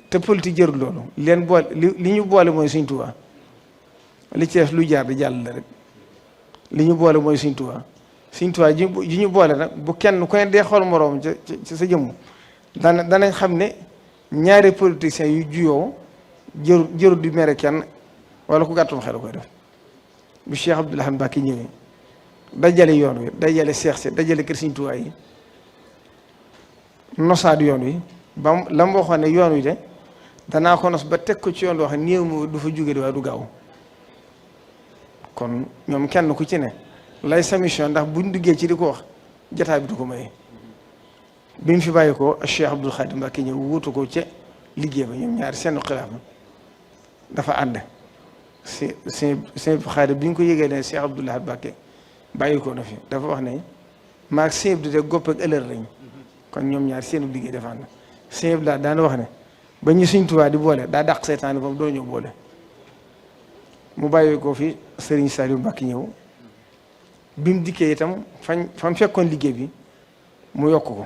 te politique jërul loolu leen boole li ñu boole mooy Sëriñ Tuubaa li ci def lu jaar di jàll la rek li ñu boole mooy Sëriñ Tuubaa Sëriñ Tuubaa ji ñu boole nag bu kenn ku ne dee xool moroom ci sa jëmm danañ xam ne ñaari politiciens yu juyoo jërul di mere kenn wala ku gàttum xel koy def bu Cheikh Abdoul Ahad Mbacké ñëwee dajale yoon wi dajale seex si dajale kër Sëriñ Tuubaa yi nosaat yoon wi ba la ma waxoon ne yoon wi de danaa ko nos ba teg ko ci yoon wax néew mu du fa jóge di waaye du gaaw kon ñoom kenn ku ci ne lay sa mission ndax buñ duggee ci di ko wax jotaay bi du ko maye bi mu fi bàyyi ko Cheikh Abdoul Khadim Mbacké ñëw wuutu ko ca liggéey ba ñoom ñaari seen xilaafa dafa ànd seen Khadim bi ñu ko yëgee ne Cheikh Abdoul Ahad Mbacké bàyyi ko na fi dafa wax ne maag sëñ bi de gopp ak ëllër lañ kon ñoom ñaar seenu liggéey dafa ànd sëñ bi daana wax ne ba ñu Sëriñ Tuubaa di boole daa dàq seytaane ba mu doo ñëw boole mu bàyyi ko fi Serigne Saliou Mbacké ñëw bi mu dikkee itam fam fekkoon liggéey bi mu yokk ko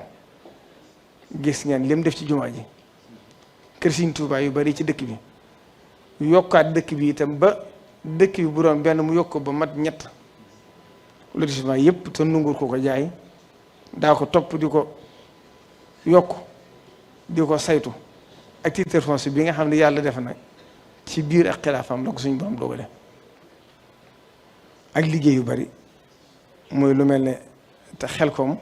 gis ngeen lim def ci jumaa ji kër Sëriñ Tuubaa yu bari ci dëkk bi yokkaat dëkk bi itam ba dëkk bi bu doon benn mu yokk ko ba mat ñett lotissement yëpp te nungur ko jaay daa ko topp di ko yokk di ko saytu ak titre foncier bi nga xam ne yàlla def na ci biir ak xilaafam la ko suñu borom dogale ak liggéey yu bari mooy lu mel ne te xel koom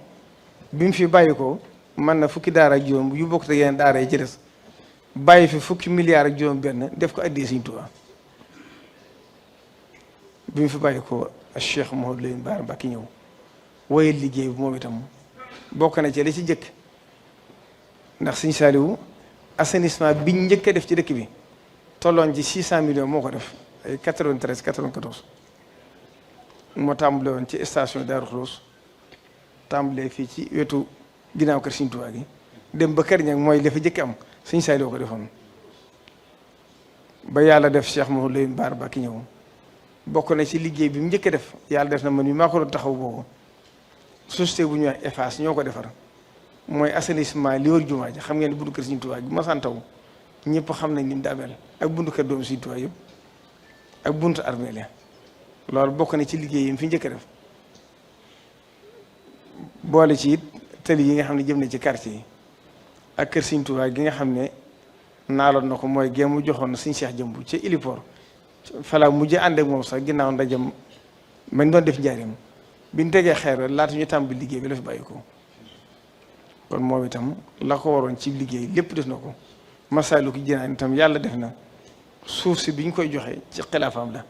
bi mu fi bàyyi ko mën na fukki daara ak juróom yu bokk te yeneen daara yi ci des bàyyi fi fukki milliards ak juróom benn def ko addee Sëriñ Tuubaa bi mu fi bàyyi ko Cheikh Mouhamadou Lamine Bara Mbacké ñëw woye liggéey bi moom itam bokk na ci li ci jëkk ndax Sëriñ Saliou assainissement biñ njëkk a def ci dëkk bi tolloon ci 600 millions moo ko def ay 93 94 moo tàmbale woon ci station Darou Khoudoss tàmbalee fii ci wetu ginnaaw kër Sëriñ Tuubaa gi dem ba kër ñag mooy li fa jëkk am Sëriñ Saliou ko defoon ba yàlla def Cheikh Mouhamadou Lamine Bara Mbacké ñëw bokk na ci liggéey bi mu njëkk a def yàlla def na man mi maa ko doon taxaw boobu société bu ñuy wax Eiffage ñoo ko defar mooy assainissement li wër jumaa ji xam ngeen buntu kër Sëriñ Tuubaa gi ma santaw ñëpp xam nañ ni mu daa mel ak buntu kër doomu Sëriñ Tuubaa yëpp ak buntu armée la loolu bokk na ci liggéey yi mu fi njëkk a def boole ci it tëli yi nga xam ne jëm na ci quartier yi ak kër Sëriñ Tuubaa gi nga xam ne naaloon na ko mooy géemu joxoon na Sëriñ Cheikh Jëmbu ci héliport fala mujj ànd ak moom sax ginnaaw ndajam mañ doon def njaarim biñ tegee xeer laata ñu tàmbali liggéey bi la fi bàyyi ko kon moom itam la ko waroon ci liggéey lépp def na ko Masaalikul Jinaan itam yàlla def na suuf si biñ koy joxe ci xilaafaam la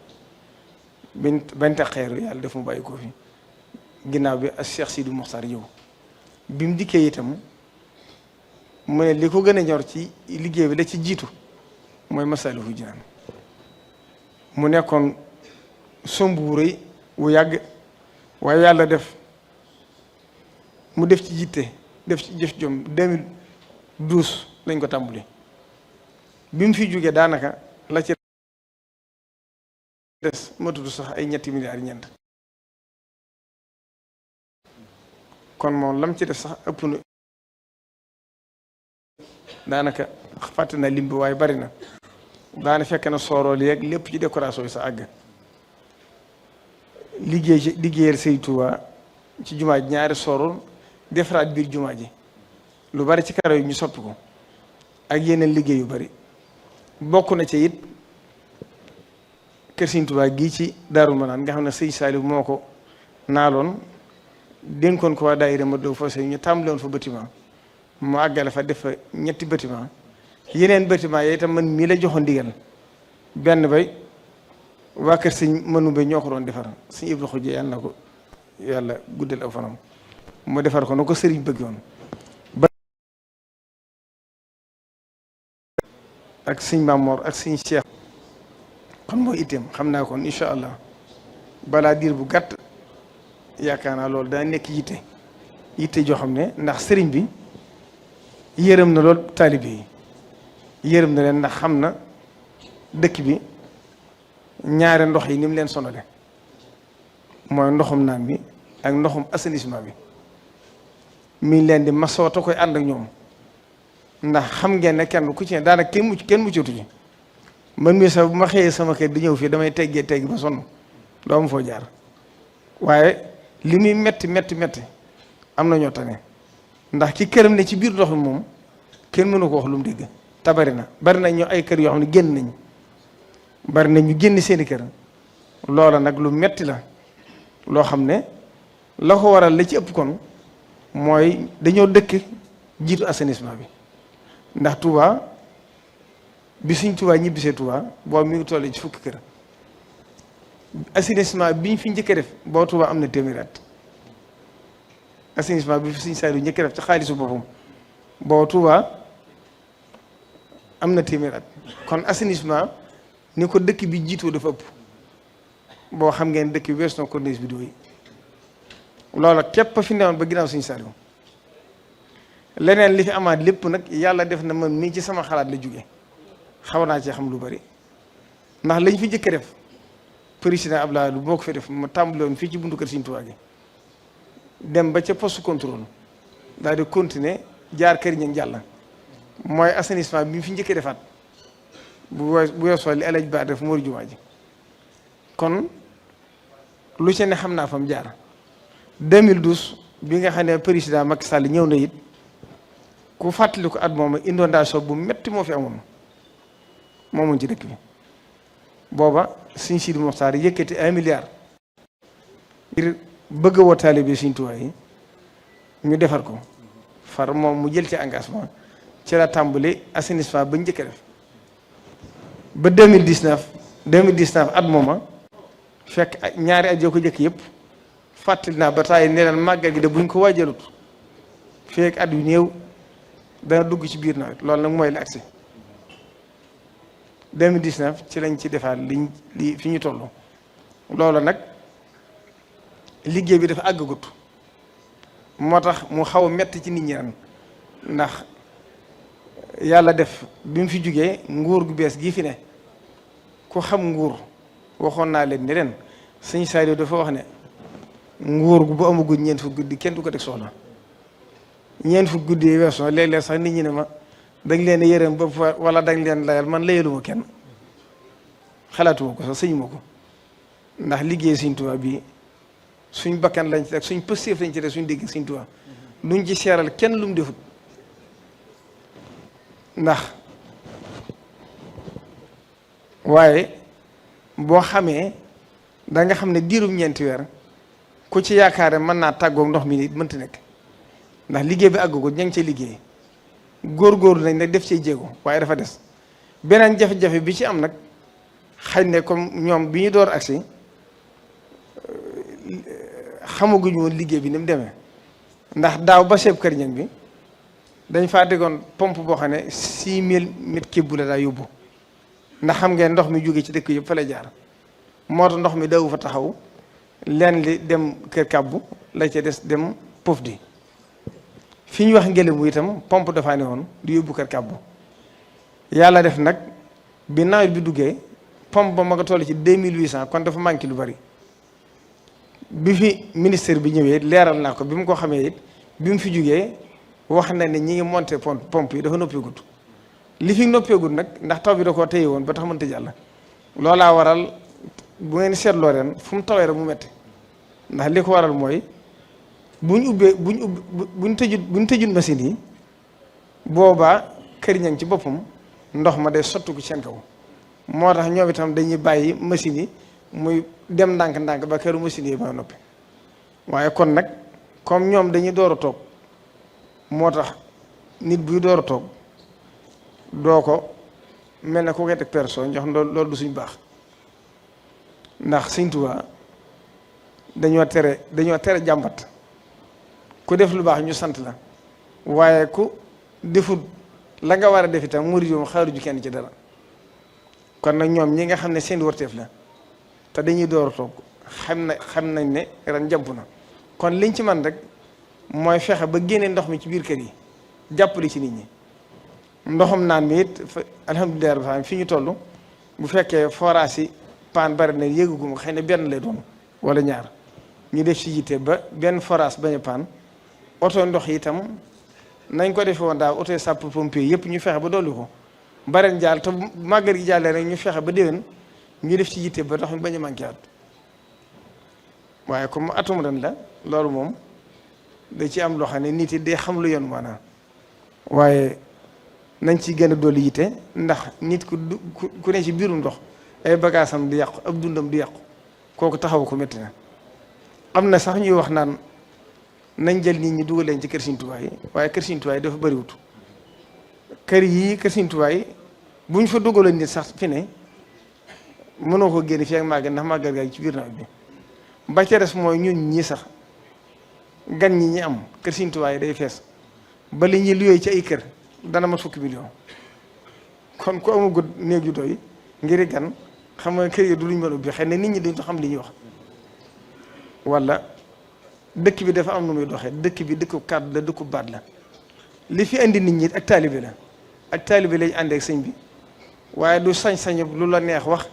bañ teg xeer yàlla def mu bàyyi ko fi ginnaaw bi ak Cheikh Sidi Mokhtar yow bi mu dikkee itam mu ne li ko gën a ñor ci liggéey bi la ci jiitu mooy Masaalikul Jinaan mu nekkoon somb wu rëy wu yàgg waaye yàlla def mu def ci jiite def ci jëf jom 2012 lañ ko tàmbali bi mu fi jógee daanaka la ci des ma tudd sax ay ñetti milliards ñeent kon moom lam ci def sax ëpp na daanaka fàtte na lim bi waaye bari na daana fekk na soorool yeeg lépp ci décoration yi sa àgg liggéeyal Sëriñ Tuubaa ci jumaa ji ñaari sooroon defaraat biir jumaa ji lu bari ci karo yi ñu soppi ko ak yeneen liggéey yu bari bokk na ci it kër Sëriñ Tuubaa gii ci Daaru Manaan nga xam ne Sëriñ Saaliw moo ko naaloon dénkoon ko waa daayira ma doo fa ñu tàmbaloon fa bâtiment mu àggale fa def fa ñetti bâtiment yeneen bâtiment yooyu itam man mii la joxoon ndigal benn bay waa kër sëñ Manumbe ñoo ko doon defar sëñ Ibra Xujje yàlla na ko yàlla guddal aw fanam mu defar ko na ko sëriñ bëgg woon ak sëñ Mamoor ak sëñ Cheikh kon mooy itteem xam naa kon incha allah balaa diir bu gàtt yaakaar naa loolu daa nekk yitte joo xam ne ndax sëriñ bi yërëm na lool taalibe yi yërëm na leen ndax xam na dëkk bi ñaare ndox yi ni mu leen sonale mooy ndoxum naan bi ak ndoxum assainissement bi mi leen di masoo te koy ànd ak ñoom ndax xam ngeen ne kenn ku ci ne daanaka kenn muccatu ci man mii sax bu ma xëyee sama kër di ñëw fii damay teggi ba sonn doo am foo jaar waaye li muy metti am na ñoo tane ndax ki këram ne ci biir ndox mi moom kenn mënu ko wax lu mu dégg te bari na ñu ay kër yoo xam ne génn nañ bari na ñu génn seeni kër loola nag lu metti la loo xam ne la ko waral la ci ëpp kon mooy dañoo dëkk jiitu assainissement bi ndax Touba bi suñ Touba ñibbisee Touba boobu mi ngi toll ci fukki kër assainissement bi ñu fi njëkk a def boo Touba am na téeméeri at assainissement bi fi suñ Saliou njëkk a def ci xaalisu boppam boo Touba am na téeméeri at kon assainissement ni ko dëkk bi jiitoo dafa ëpp boo xam ngeen dëkk bi wees na corniche bi dooy loola képp fi newoon ba ginnaaw suñu Saliou leneen li fi amaat lépp nag yàlla def na man mii ci sama xalaat la jóge xaw naa ci xam lu bari ndax lañ fi njëkk a def président Abdoulaye lu boo ko fi def ma tàmbali woon fii ci buntu kër Sëriñ Tuubaa gi dem ba ca poste contrôle daal di continuer jaar kër ña jàll mooy assainissement bi mu fi njëkk a defaat bu weesoo li alaj ba def mooy jumaa ji kon lu ci ne xam naa fa mu jaar 2012 bi nga xam ne président Macky Sall ñëw na it ku fàttali ko at moom inondation bu metti moo fi moomoon ci dëkk bi booba Sëriñ Sidi Moxtaar yëkkati 1 milliard ngir bëgg a woo taalibe Sëriñ Tuubaa yi ñu defar ko far moom mu jël ci engagement ci la tàmbali assainissement ba njëkk a def ba 2019 at mooma fekk ñaari at yoo ko jëkk yëpp fàttali naa ba taay ne leen màggal gi de buñ ko waajalut fekk at yu néew dana dugg ci biir nawet loolu nag mooy la agsi 2019 ci lañ ci defaat li fi ñu toll loolu nag liggéey bi dafa àggagut moo tax mu xaw a metti ci nit ñi ren ndax yàlla def bi mu fi jógee nguur gu bees gii fi ne ku xam nguur waxoon naa leen ni ren sëñ Sadio dafa wax ne nguur gu bu amagul ñeent fukk guddi kenn du ko teg soxla ñeent fukk guddi yi weesoo léeg-léeg sax nit ñi ne ma dañ leen yërëm ba wala dañ leen layal man layaluma kenn xalaatuma ko sax sëñ ma ko ndax liggéey Sëñ Tuubaa bi suñ bakkan lañ ci teg suñ pëstéef lañ ci teg suñ dégg Sëñ Tuubaa luñ ci seeral kenn lu mu defut ndax waaye boo xamee da nga xam ne diirum ñeenti weer ku ci yaakaare mën naa tàggoog ndox mi nit mënta nekk ndax liggéey bi àggu ko ña ngi cee liggéey góorgóorlu nañ nag def cee jéego waaye dafa des beneen jafe-jafe bi ci am nag xëy ne comme ñoom bi ñu door agsi xamaguñu woon liggéey bi ni mu demee ndax daaw ba seeb kër ñang bi dañ faa déggoon pompe boo xam ne 6000 mètres cube la daa yóbbu ndax xam ngeen ndox mi jóge ci dëkk yëpp fa lay jaar moo tax ndox mi dawu fa taxaw leen li dem kër kàbbu la ca des dem pof di fi ñu wax ngelaw itam pompe dafa ne woon di yóbbu kër kàbbu yàlla def nag bi nawet bi duggee pompe ba ma nga toll ci 2800 kon dafa manqué lu bari bi fi ministère bi ñëwee leeral naa ko bi mu ko xamee it bi mu fi jugee wax na ne ñi ngi monté pompe yi dafa noppeegut li fi noppeegut nag ndax taw bi da koo téye woon ba tax mënta jàll loolaa waral bu ngeen seetloo ren fu mu tawee rek mu metti ndax li ko waral mooy buñ tëjut machine yi boobaa kër ñang ci boppam ndox ma day sottu ko seen kaw moo tax ñoom itam dañuy bàyyi machine yi muy dem ndànk-ndànk ba këru machine yi ba noppi waaye kon nag comme ñoom dañuy door a toog moo tax nit buy door a toog doo ko mel ne ku koy teg personne jox loolu du suñ baax ndax Sëñ Tuubaa dañoo tere jàmbat ku def lu baax ñu sant la waaye ku defut la nga war a def itam murid yoom xaaruju kenn ci dara kon nag ñoom ñi nga xam ne seen warteef la te dañuy door a toog xam nañ ne ren jàmp na kon liñ ci man rek mooy fexe ba génne ndox mi ci biir kër yi jàppale ci nit ñi ndoxam naan mi it alhamdulilah rabbil alamin fi ñu toll bu fekkee forage yi paan bari na yéegugum xëy na benn lay doon wala ñaar ñu def ci yitte ba benn forage bañ a paan oto ndox yi itam nañ ko defee woon daaw oto sapeur pompier yëpp ñu fexe ba dolli ko bareen jaal te màggal gi jàllee rek ñu fexe ba déwén ñu def ci yitte ba ndox mi bañ a manqué at waaye comme atum ren la loolu moom da ci am loo xam ne nit yi day xam lu yoon maanaam waaye nañ ci gën a dolli yitte ndax nit ku ne ci biirum ndox ay bagaasam di yàqu ab dundam di yàqu kooku taxaw ko métti na am na sax ñuy wax naan nañ jël nit ñi dugal leen ci kër Sëñ Tuubaa yi waaye kër Sëñ Tuubaa yi dafa bëriwut kër yii kër Sëñ Tuubaa yi bu ñu fa dugaloon nit sax fi ne mënoo ko génn fii ak màggal ndax màggal gaa ci biir nawet bi ba ca des mooy ñun ñii sax gan ñi am kër Sëñ Tuubaa yi day fees ba li ñuy luyee ci ay kër dana mat fukki million kon ku amul gudd néeg yu doy ngir gan xam nga kër yi du luñ mën a ubbi xëy na nit ñi duñ xam li ñuy wax wala dëkk bi dafa am nu muy doxee dëkk bi dëkku kàddu la dëkku baat la li fi indi nit ñi ak taalibe la ak taalibe lañ àndee ak sëñ bi waaye du sañ-sañ lu la neex wax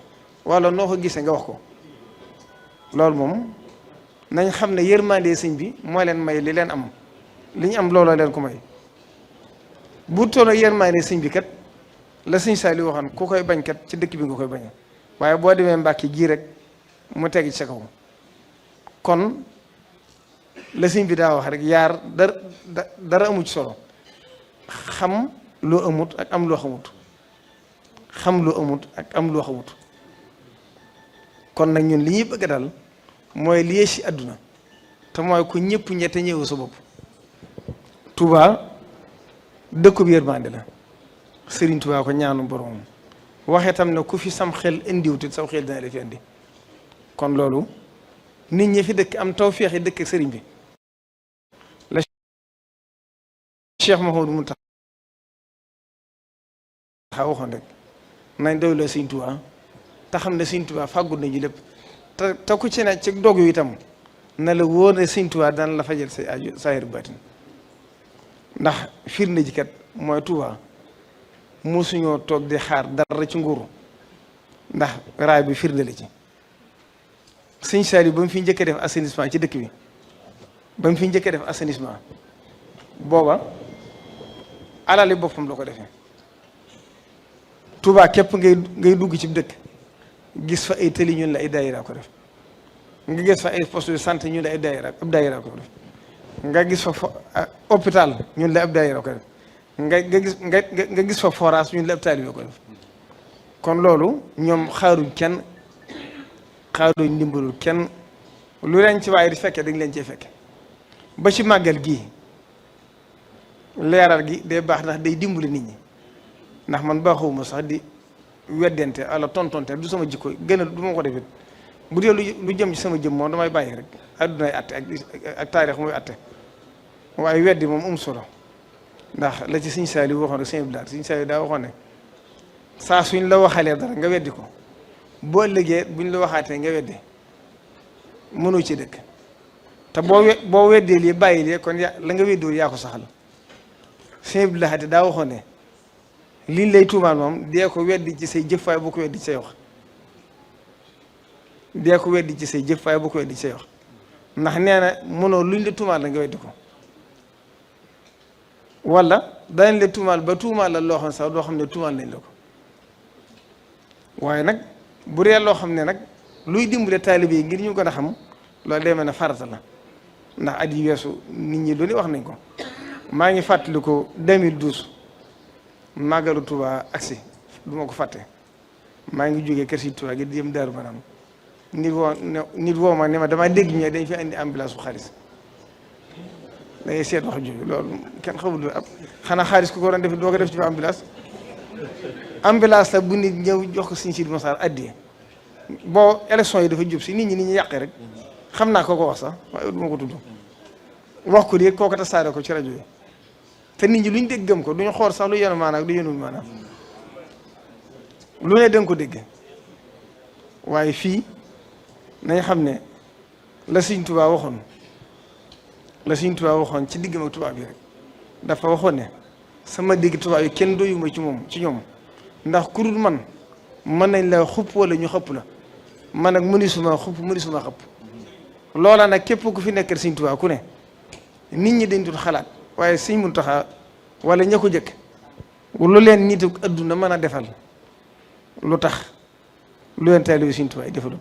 wala noo ko gisee nga wax ko loolu moom nañ xam ne yërmande sëñ bi moo leen may li leen am li ñu am looloo leen ko may bu toll yërmande sëñ bi kat la sëñ Saliou waxoon ku koy bañ kat ci dëkk bi nga koy bañee waaye boo demee Mbàkke ji rek mu teg ci sa kaw kon la sëñ bi daa wax rek yaar dara amu ci solo xam loo amut ak am loo xamut xam loo amut ak am loo xamut kon nag ñun li ñuy bëgg dal mooy li ci àdduna te mooy ku ñëpp ñette ñëwu sa bopp Touba dëkkub yërmande la Sëriñ Touba ko ñaanu borom waxee tam ne ku fi sam xel indiwut sam xel dina la fi indi kon loolu nit ñi fi dëkk am tawfeex yi dëkk sëriñ bi la Cheikh Mouhamadou Mountakha waxoon rek nañ doyloo Sëriñ Touba te xam ne Sëriñ Touba fàggul nañu lépp te ku ci ne ci dog yu itam na la wóor ne Sëriñ Touba daan la fajal say aju saahir baatin ndax firnde ji kat mooy Touba mosuñoo toog di xaar dara ci nguuru ndax raay bi firnde la ci Sëñ Saliou ba mu fi njëkk a def assainissement ci dëkk bi ba mu fi njëkk a def assainissement booba alali boppam la ko defee Touba képp ngay dugg ci dëkk gis fa ay tëli ñun la ay daayira ko def nga gis fa ay poste de santé ñun la ay daayira ab daayira ko def nga gis fa hôpital ñun la ab daayira ko def nga gis fa forage ñun la ab taalibe ko def kon loolu ñoom xaaruñ kenn xaaruñ ndimbalul kenn lu leen ci waaye di fekke dañ leen cee fekke ba ci màggal gii leeral gi day baax ndax day dimbali nit ñi ndax man baaxuma sax di weddente ala tontonte du sama jikko gën a du ma ko defit bu dee lu jëm ci sama jëm moom damay bàyyi rek addunay atte ak taarix muy atte waaye weddi moom solo ndax la ci Sëñ Saliou waxoon rek Sëñ Blaat Sëñ Saliou daa waxoon ne saa suñ la waxalee dara nga weddi ko boo ëllëgee buñ la waxaatee nga weddi mënoo ci dëkk te boo weddee lii bàyyi lii kon la nga weddiwul yaa ko saxal Sëñ Blaat daa waxoon ne liñ lay tuumaal moom dee ko weddi ci say jëf waaye bu ko weddi ci say wax dee ko weddi ci say jëf waaye bu ko weddi ci say wax ndax nee na mënoo luñ la tuumaal la nga weddi ko wala danañ la tuumaal ba tuumaal la loo xam sax doo xam ne tuumaal nañ la ko waaye nag bu dee loo xam ne nag luy dimbale taalibe yi ngir ñu gën a xam loolu day mel ne farata la ndax at yi weesu nit ñi lu ne wax nañ ko. maa ngi fàttaliku 2012 màggalu Touba agsi du ma ko fàtte maa ngi jógee kër si Touba gi di jëm Daaru Manaan nit woo ma ne ma damaa dégg ñe dañ fi indi ambulance bu xaalis da ngay seet wax jóge loolu kenn xamul ab xanaa xaalis ku ko doon def doo ko def ci ambulance la bu nit ñëw jox ko Sëñ Sidi Moxtaar addiya boo élection yi dafa jub si nit ñi yàqee rek xam naa ko wax sax waaye du ma ko tudd wax ko di kooku tasaare ko ci rajo yi te nit ñi luñ dégg gëm ko duñu xool sax lu yenu maanaam lu yenul maanaam lu ne danga ko dégg waaye fii nañ xam ne la Sëñ Tuubaa waxoon ci diggam ak tubaab yi rek dafa waxoon ne sama digg tubaab yi kenn doyuma ci ñoom ndax ku dul man mën nañ la xupp wala ñu xëpp la man nag mënisuma xupp mënisuma xëpp loola nag képp ku fi nekkal Sëñ Tuubaa ku ne nit ñi dañ dul xalaat waaye Sëñ Muntaxa wala ña ko jëkk lu leen nitu adduna mën a defal lu tax lu leen taalibe Sëñ Tuubaa defalut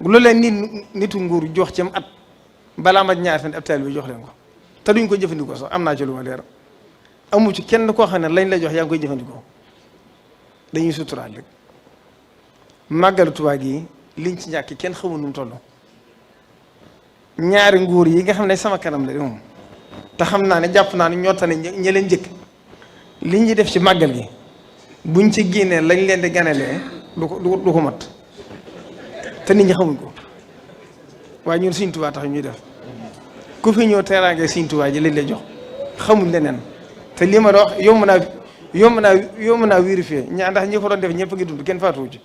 lu leen nitu nguur jox ci at balaa mat ñaar fan ab taalibe jox leen ko te duñ ko jëfandikoo sax am naa ci lu ma leer amu ci kenn koo xam ne lañ la jox yaa ngi koy jëfandikoo dañuy suturaal rek màggalu Tuubaa gi liñ ci ñàkk kenn xamul nu mu toll ñaari nguur yi nga xam ne sama kanam la moom te xam naa ne jàpp naa ne ñoo tane ña leen njëkk li ñuy def ci màggal gi buñ ci génnee lañ leen di ganalee du ko mat te nit ñi xamuñ ko waaye ñun Sëñ Tuubaa tax ñuy def ku fi ñëw teraange Sëñ Tuubaa ji lañ lay jox xamuñ leneen te lii ma wax yomb naa vérifier ndax ñi ko doon def ñëpp a ngi dund kenn faatuwu ci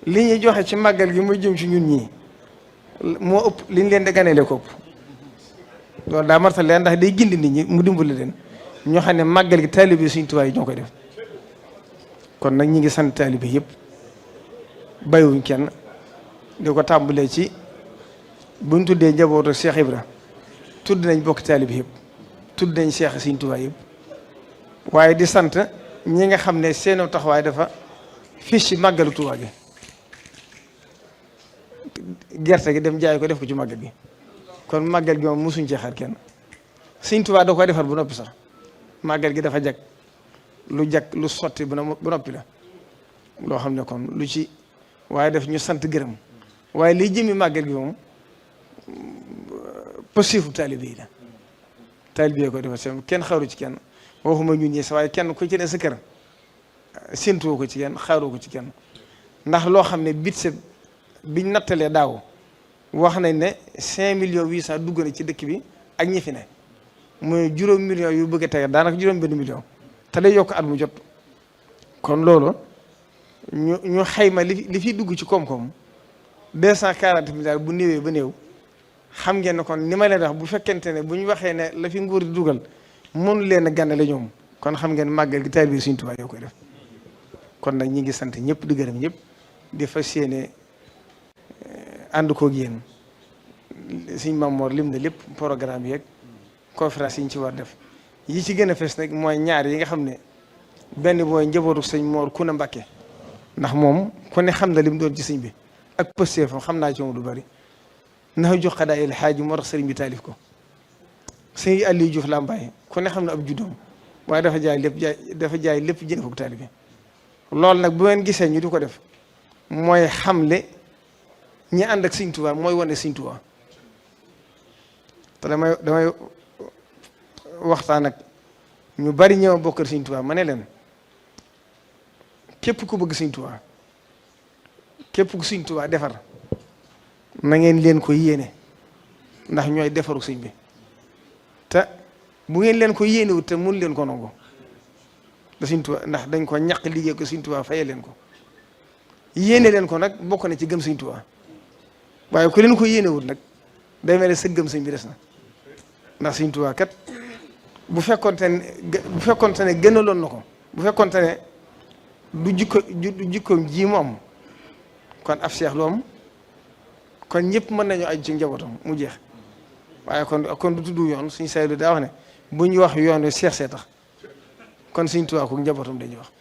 li ñuy joxe ci màggal gi muy jëm ci ñun ñii moo ëpp liñ leen di ganeele ko ëpp loolu daa martal leen ndax day gindi nit ñi mu dimbali leen ñoo xam ne màggal gi taalibe Sëñ Tuubaa yi ñoo koy def kon nag ñi ngi sant taalibe yëpp bàyyiwuñ kenn di ko tàmbalee ci buñ tuddee njabootu Cheikh Ibra tudd nañ bokk taalibe yëpp tudd nañ Cheikh Sëñ Tuubaa yëpp waaye di sant ñi nga xam ne seenoo taxawaay dafa fii ci màggalu Tuubaa gi gerte gi dem jaay ko def ko ci màggal gi kon màggal gi moom mosuñ ci xaar kenn Sëñ Tuubaa da koy defar bu noppi sax màggal gi dafa jag lu sotti bu noppi la loo xam ne kon lu ci waaye def ñu sant gërëm waaye liy jëmi màggal gi moom posifu taalibe yi la taalibe yi koy defar seen kenn xaaru ci kenn waxuma ñun ñi sa waaye kenn ku ci ne sa kër séntuwoo ko ci kenn xaaroo ko ci kenn ndax loo xam ne biñ nattalee daaw wax nañ ne 5,800,000 dugg na ci dëkk bi ak ñi fi ne mooy juróom millions yu bëgg a tege daanaka juróom benn million te day yokk at mu jot kon loolu ñu xayma li fi dugg ci koom-koom 240 milliards bu néewee ba néew xam ngeen ne kon ni ma leen wax bu fekkente ne bu ñu waxee ne la fi nguur di dugal mënu leen a gànnale ñoom kon xam ngeen màggal gi taalibe Sëñ Tuubaa yoo koy def kon nag ñi ngi sant ñëpp di gërëm ñëpp di fas yéene ànd koog yéen Sëñ Mamoor lim na lépp programme yeeg conférence yi ñu ci war def yi ci gën a fees nag mooy ñaar yi nga xam ne benn mooy njabootu Sëñ Moor Kuna Mbàkke ndax moom ku ne xam na lim doon ci sëñ bi ak pëstee fa xam naa ci moom du bari ndax jox xadaa il xaaji moo tax sëriñ bi taalif ko sëñ Aliou Diouf Lambaye ku ne xam na ab juddoom waaye dafa jaay lépp jënd ko taalibe loolu nag bu ngeen gisee ñu di ko def mooy xamle ñi ànd ak Sëñ Tuubaa mooy wane Sëñ Tuubaa te damay waxtaan ak ñu bari ñëw bokkal Sëñ Tuubaa ma ne leen képp ku bëgg Sëñ Tuubaa képp ku Sëñ Tuubaa defar na ngeen leen ko yéene ndax ñooy defaru sëñ bi te bu ngeen leen ko yéenewut te mun leen ko nangu da Sëñ Tuubaa ndax dañ ko ñaq liggéey ko Sëñ Tuubaa faye leen ko yéene leen ko nag bokk na ci gëm Sëñ Tuubaa waaye ku leen ko yéenewut nag day mel ne sa gëm sëñ bi des na ndax Sëñ Tuubaa kat bu fekkonte ne gënaloon na ko bu fekkonte ne du jikkoom ji mu am kon af seex lu am kon ñëpp mën nañu aju ci njabootam mu jeex waaye kon du tudd yoon suñu saylu daa wax ne bu ñu wax yoon wi seex see tax kon Sëñ Tuubaa ko njabootam dañuy wax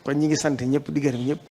kon ñi ngi sant ñëpp di gërëm ñëpp